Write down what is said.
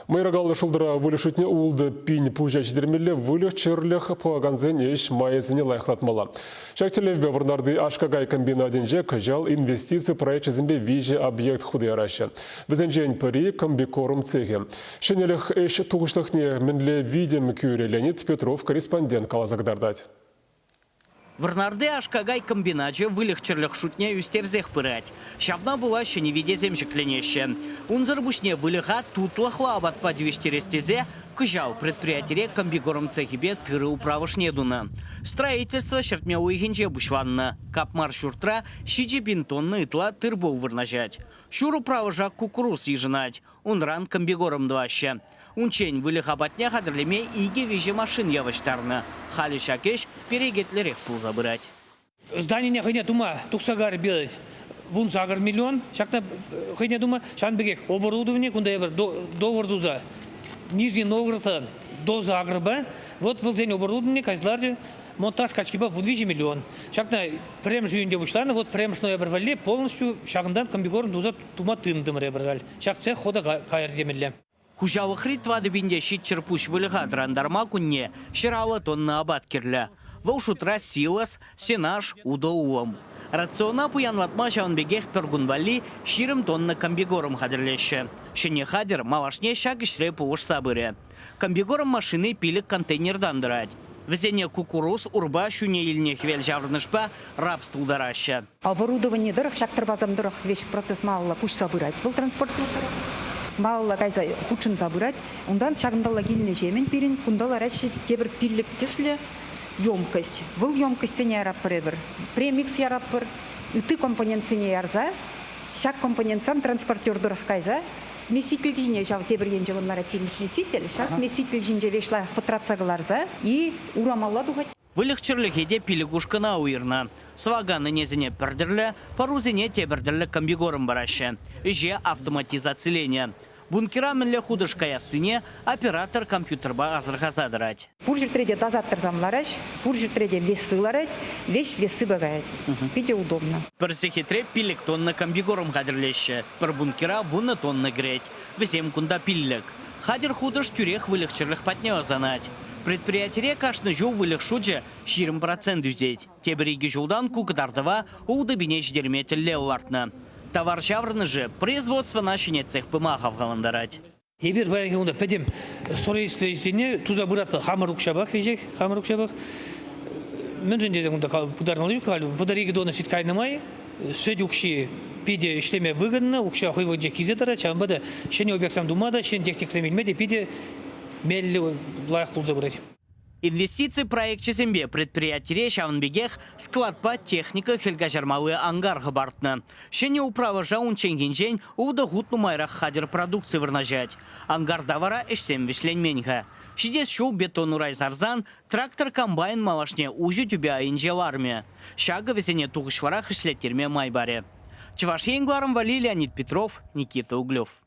Мӑйракаллӑ шултӑра выльӑх шутне 6000 пуҫа ҫитермелле, выльӑх-чӗрлӗх пӑхакансен ӗҫ майӗсене лайӑхлатмалла. Ҫак тӗллевпе Вӑрнарти аш-какай комбинатӗнче кӑҫал инвестици проекчӗсемпе виҫӗ объект хута яраҫҫӗ. Вӗсенчен пӗри комбикорм цехӗ. Ҫӗнӗлӗх ӗҫ тухӑҫлӑхне мӗнле витӗм кӳрӗ Леонид Петров корреспондент каласа кӑтартать. Вӑрнарти аш-какай комбиначӗ выльӑх-чӗрлӗх шутне ӳстерсех пырать. Ҫавна пула ҫӗнӗ витесем ҫӗкленеҫҫӗ. Унсӑр пуҫне выльӑха тутлӑхлӑ апатпа тивӗҫтерес тесе кӑҫал предприятире комбикорм цехӗпе тырӑ управӑшне тунӑ. Строительство ҫӗртме уйӑхӗнче пуҫланнӑ. Капмар ҫуртра 7000 тонна ытла тыр-пул вырнаҫать. Ҫур управӑша куккурус йышӑнать. Унран комбикорм тӑваҫҫӗ. Унччен выльӑх апатне хатӗрлеме икӗ-виҫӗ машин явӑҫтарнӑ. Халӗ ҫак ӗҫ перекетлӗрех пулса пырать. Зданине хӑйне тума тухса карӗ белать 18 миллион. Ҫакна хӑйне тума. Ҫавӑн пекех оборудование кунта эпир договор туса Нижний Новгородтан доза агропа вот вӗсен оборудование каҫларчӗ монтаж качкипа 13 миллион. Ҫакна пӗрремӗш июньте пуҫланӑ. Вот пӗрремӗш ноябрь валли полностью ҫакӑнтан комбикорм туса тума тытӑнтӑмӑр эпир халь. Ҫак цех хода кайрӗ темелле. Хуҫалӑхри 4700 пуҫ выльӑха тӑрантарма кунне 150 тонна апат кирлӗ. Вӑл шутра силос, сенаж, утӑ-улӑм. Рациона пуянлатма ҫавӑн пекех пӗр кун валли 20 тонна комбикорм хатӗрлеҫҫӗ. Ҫӗнӗ хатӗр малашне ҫак ӗҫре пулӑшса пырӗ. Комбикорм машини пилӗк контейнертан тӑрать. Вӗсене куккурус, урпа, ҫӳне илнӗ хӗвел ҫаврӑнӑшпа рапс тултараҫҫӗ. Оборудовани тӑрӑх, ҫак тӑрпасем тӑрӑх веҫ процесс малалла куҫса пырать. Вӑл транспорт тӑрӑх малалла кайса хутшӑнса пырать. Унтан ҫакӑнталла килнӗ-ҫемӗн пирӗн кунта лараҫҫӗ тепӗр пиллӗк тӗслӗ емкость. Вӑл емкостьсене яратпӑр эпир. Премикс яратпӑр, ытти компонентсене ярса ҫак компонентсем транспортер тӑрӑх кайса смеситель ҫине ҫав тепӗр енче вӑл ларать пирӗн смеситель. Ҫак смеситель ҫинче веҫ лайӑх пӑтратса кӑларса и урамалла тухать. Выльӑх-чӗрлӗхе те пилӗк ушкӑна уйӑрнӑ. Сӑвакан ӗнесене пӗр тӗрлӗ, пӑрусене тепӗр тӗрлӗ комбикорм параҫҫӗ. Ӗҫе автоматизациленӗ. Бункера мӗнле хутӑш каяссине оператор компьютерпа асӑрхаса тӑрать. Пур ҫӗртре те тасаттӑрсам лараҫ, пур ҫӗртре те весы ларать, веҫ весы каять. Питӗ удобно. Пӗр сехетре пилӗк тонна комбикорм хатӗрлеҫҫӗ. Пӗр бункера 10 тонна кӗрет. Вӗсем кунта пиллӗк. Хатӗр хутӑш тӳрех выльӑх-чӗрлӗх патне ӑсанать. Предприятире кашни ҫул выльӑх шучӗ 20% ӳсет. Тепӗр икӗ ҫултан ку кӑтартӑва ултӑ пине ҫитерме тӗллев лартнӑ. Тавар ҫаврӑнӑшӗ производствӑна ҫӗнетсех пыма хавхалантарать. Эпир паянхи кунта пӗтӗм строительство ӗҫсене туса пыратпӑр. Хамӑр укҫапах веҫех, хамӑр укҫапах. Мӗншӗн тесен кунта пытармалли ҫук халь. 32 тонна сӗт кайнӑ май сӗт укҫи питӗ ӗҫлеме выгодно, укҫа хӑй вӑхӑтӗнче килсе тӑрать. Ҫавӑнпа та ҫӗнӗ объектсем тума та, ҫӗнӗ техникӑсем илме те питӗ меллӗ, лайӑх пулса пырать. Инвестици проекчӗсемпе предприятире ҫавӑн пекех складпа техника хӗл каҫармалли ангар хӑпартнӑ. Ҫӗнӗ управӑша унчченхинчен ултӑ хут нумайрах хатӗр продукци вырнаҫать. Ангарта вара ӗҫсем вӗҫленмен-ха. Ҫитес ҫул бетон урай сарсан трактор-комбайн малашне уҫӑ тӳпе айӗнче лармӗ. Ҫакӑ вӗсене тухӑҫлӑрах ӗҫлеттерме май парӗ. Чӑваш Ен кӑларӑм валли Леонид Петров, Никита Углев.